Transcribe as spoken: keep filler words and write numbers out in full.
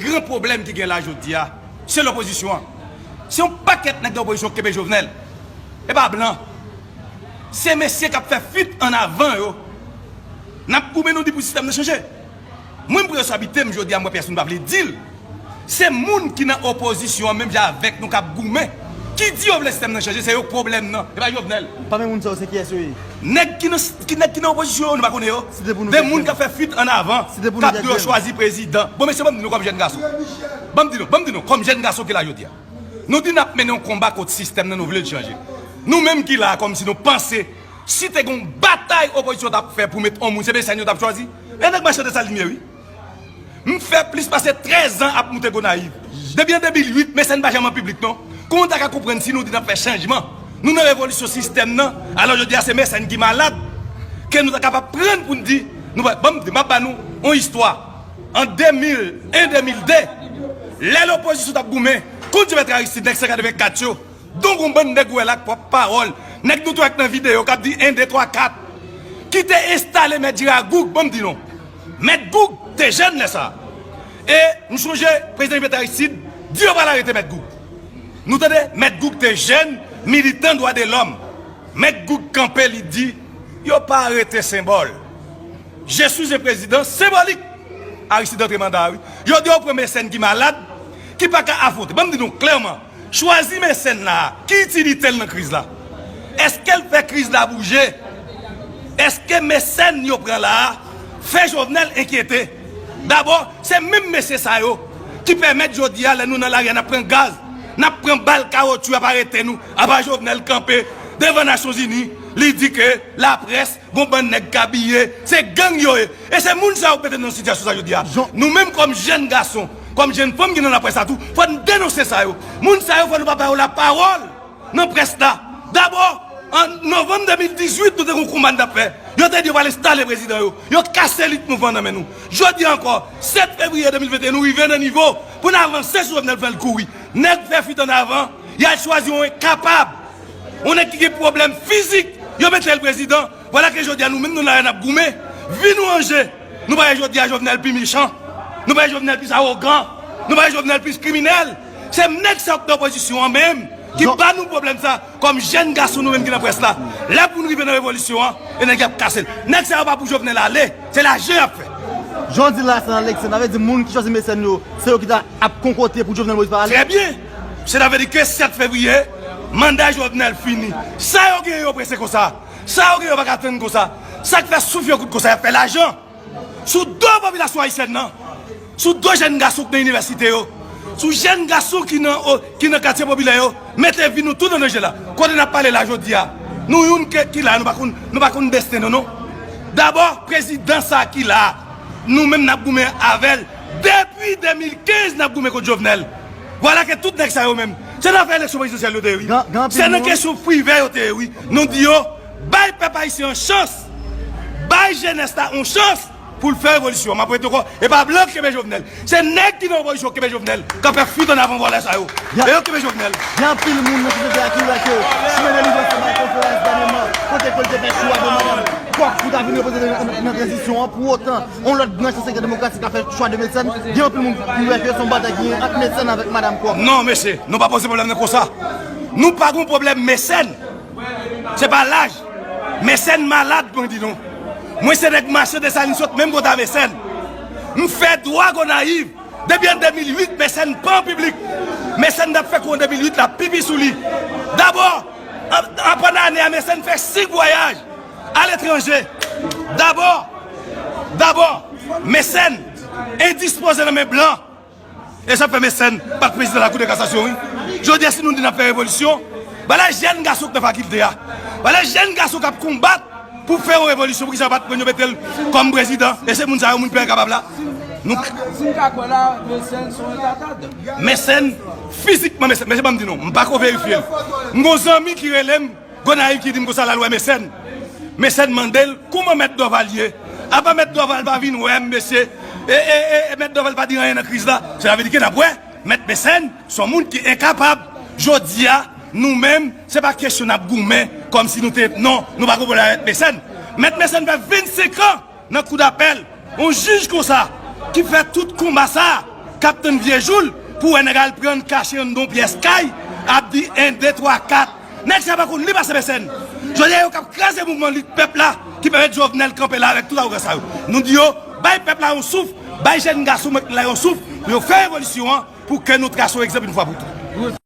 Gran pwoblèm ki gen la jodi a, se lopozisyon an. Se yon pakèt nèg nan opozisyon k kenbe Jovenel. E pa blan. Se mesye k ap fè fit ann avan yo. N ap goumen, nou di pou sistèm nan chanje. Mwen, m pran responsabilite m jodi a, m wè pèsonn pa vle di l. Se moun ki nan opozisyon an, menm jan avèk nou, k ap goumen, ki di yo vle sistèm nan chanje, se yo k pwoblèm nan, e pa Jovenel. Pami moun sa yo, se kiyès yo ye? Nèg ki nan, ki, nèg ki nan opozisyon yo, nou pa konnen yo. Si te pou nou De moun k ap fè fit ann avan, k ap di yo chwazi prezidan. Bon, mesye, ban m di nou kòm jèn gason. Ban m di nou, ban m di nou, kòm jèn gason ki la jodi a. Nou di n ap mennen yon konba kont sistèm nan, nou vle l chanje. Nou menm ki la a, kòmsi nou panse, si te gen yon batay opozisyon t ap fè pou met yon moun, se Mesèn yo t ap chwazi. E nèg mache de sa limyè, wi. M fè plis pase trèz an ap moute Gonayiv. Depi an de mil uit, Mesèn pa janm an piblik, non. Kòman w ta ka konprann si nou di n ap fè chanjman, nou nan revolisyon sistèm nan, alò jodi a se Mesèn ki malad, ke nou ta kapab pran pou n di, nou pa, ban m di, m ap ba nou yon istwa. An de mil en, de mil de, lè lopozisyon t ap goumen kont Jovèt Aristid, nèg san katrevenkat yo, donk yon bann nèg ou wè la k pòt pawòl, nèg nou tou wè k nan videyo k ap di en, de, twa, kat, ki te enstale Mèt Jera Goug, ban m di nou. Mèt Goug te jèn lè sa a. E m chonje prezidan Jovèt Aristid di yo pral arete Mèt Goug. Nou tande, Mèt Goug te jèn, militan dwa de lòm. Mèt Goug kanpe, li di, yo pa arete senbòl. Je suis un président symbolique. Aristid antre manda a, wi. Yo di yo pran Mesèn ki malad, ki pa ka afwonte. Ban m di nou klèman, chwazi Mesèn la a, ki itilite l nan kriz la? Èske l fè kriz la bouje? Èske Mesèn yo pran la a fè Jovenel enkyete? Dabò, se menm mesye sa yo ki pèmèt jodi a, lè nou nan lari a, n ap pran gaz, n ap pran bal kawotchou, y ap arete nou. Apa Jovenel kanpe devan Nasyonzini, li di ke laprès, gon bann nèg k abiye, se gang yo ye. E se moun sa yo k mete n nan sitiyasyon sa jodi a. Nou menm kòm jèn gason, kòm jèn fanm ki nan laprès la tou, fò n denonse sa yo. Moun sa yo, fò nou pa ba yo lapawòl nan près la. Dabò, an novanm de mil dizuit, nou te gen yon konba n t ap fè. Yo te di yo pral enstale prezidan yo. Yo kase lit mouvman nan men nou. Jodi a ankò, sèt fevriye de mil venteyen, nou rive nan nivo pou n avanse sou Jovenel, fè l kouri. Nèg fè fit ann avan, y al chwazi yon enkapab, yon nèg ki gen pwoblèm fizik, yo mete l prezidan. Vwala ke jodi a nou menm nou la a n ap goumen. Vi nou an je. Nou pa wè jodi a Jovenel pi mechan. Nou pa wè Jovenel pi awogan. Nou pa wè Jovenel pi kriminèl. Se nèg sa yo k nan opozisyon an menm ki ba nou pwoblèm sa, kòm jèn gason nou menm ki nan près la. Lè pou n rive nan revolisyon an, e nèg y ap kase l. Nèg sa yo pa pou Jovenel ale. Se lajan y ap fè. Jan w di la, se nan eleksyon. Sa vle di moun ki chwazi Mesèn yo, se yo ki ta ap konkote pou Jovenel Moïse pa ale? Trè byen. Sètadi ke sèt fevriye, manda Jovenel fini. Sa yo genyen yo prese konsa? Sa yo genyen yo pa ka tann konsa? Sa k fè souf yo kout konsa? Y ap fè lajan sou do popilasyon ayisyèn nan, sou do jèn gason k nan inivèsite yo, sou jèn gason ki nan, o, ki nan katye popilè yo, mete vi nou tout an danje la. Kote n ap pale la jodi a, nou youn ke, ki la, nou pa konn, nou pa konn desten nou, non. Dabò, prezidan sa ki la, nou menm n ap goumen avè l. Depi de mil kenz, n ap goumen kont Jovenel. Vwala ke tout nèg sa yo menm, se nan afè eleksyon prezidansyèl yo te ye, wi. Gen, gen anpil moun. Se nan kesyon privè yo te ye, wi. Nou di yo, bay pèp ayisyen an chans. Bay jenès la yon chans pou l fè revolisyon. M ap rete ankò, e pa blan k kenbe Jovenel. Se nèg ki nan opozisyon k kenbe Jovenel, k ap fè fit ann avan vòlè sa yo. E yo k kenbe Jovenel. Gen anpil moun nan sosyete a ki wè ke chimen delivrans la bay konferans dènyèman, kote ke l te fè chwa de madanm Kòk pou ta vin reprezante nan, nan tranzisyon an. Pou otan, yon lòt branch nan sektè demokratik la fè chwa de Mesèn. Gen anpil moun ki wè ke se yon batay ki gen ant Mesèn avèk madanm Kòk. Non, mesye, nou pa poze pwoblèm nan konsa. Nou pa gen pwoblèm Mesèn. Se pa laj. Mesèn malad, mwen di nou. Mwen se nèg mache Desalin sot menm kote a Mesèn. M fè dwa Gonayiv. Depi an de mil uit, Mesèn pa an piblik. Mesèn t ap fè kou an de mil uit la, pipi sou li. Dabò, an, an pandan ane a, Mesèn fè senk vwayaj aletranje. Dabò, dabò, Mesèn endispoze nan men blan. E sa fè Mesèn pa t prezidan Lakou de Kasasyon, wi. Jodi a, si nou di n ap fè revolisyon, vwala jèn gason k nan fakilte a. Vwala jèn gason k ap konbat pou fè yon revolisyon. Poukisa yo pa t pran yo mete l kòm prezidan? E se moun sa yo, moun pi enkapab la. Nou Si n ka kwè la, Mesèn se yon retardad. Mesèn, fizikman, Mesèn, mesye, ban m di nou, m pa ko verifye l. M gon zanmi ki rele m, Gonayiv ki di m konsa l al wè Mesèn. Mesèn mande l, kouman Mèt Dòval ye? Apa Mèt Dòval pa vin wè m, mesye? E, e, e, e Mèt Dòval pa di anyen nan kriz la? Sètadi ke n ap wè, Mèt Mesèn se yon moun ki enkapab. Jodi a, nou menm, se pa kesyon n ap goumen kòmsi nou te, non, nou pa gon pwoblèm avèk Mesèn. Mèt Mesèn fè vennsenk an nan kou dapèl, yon jij konsa ki fè tout konba sa a, T ap tann vye jou l pou wè nèg al pran kache anndan yon pyès kay, ap di en, de, twa, kat. Nèg sa pa konn li pase pèsòn. Jodi a, yo k ap kraze mouvman lit pèp la ki pèmèt Jovenel kanpe la avèk tout awogans sa yo. Nou di yo, bay pèp la yon souf, bay jèn gason mèt la yon souf, pou yo fè revolisyon an, pou ke nou trase yon egzanp yon fwa pou tout.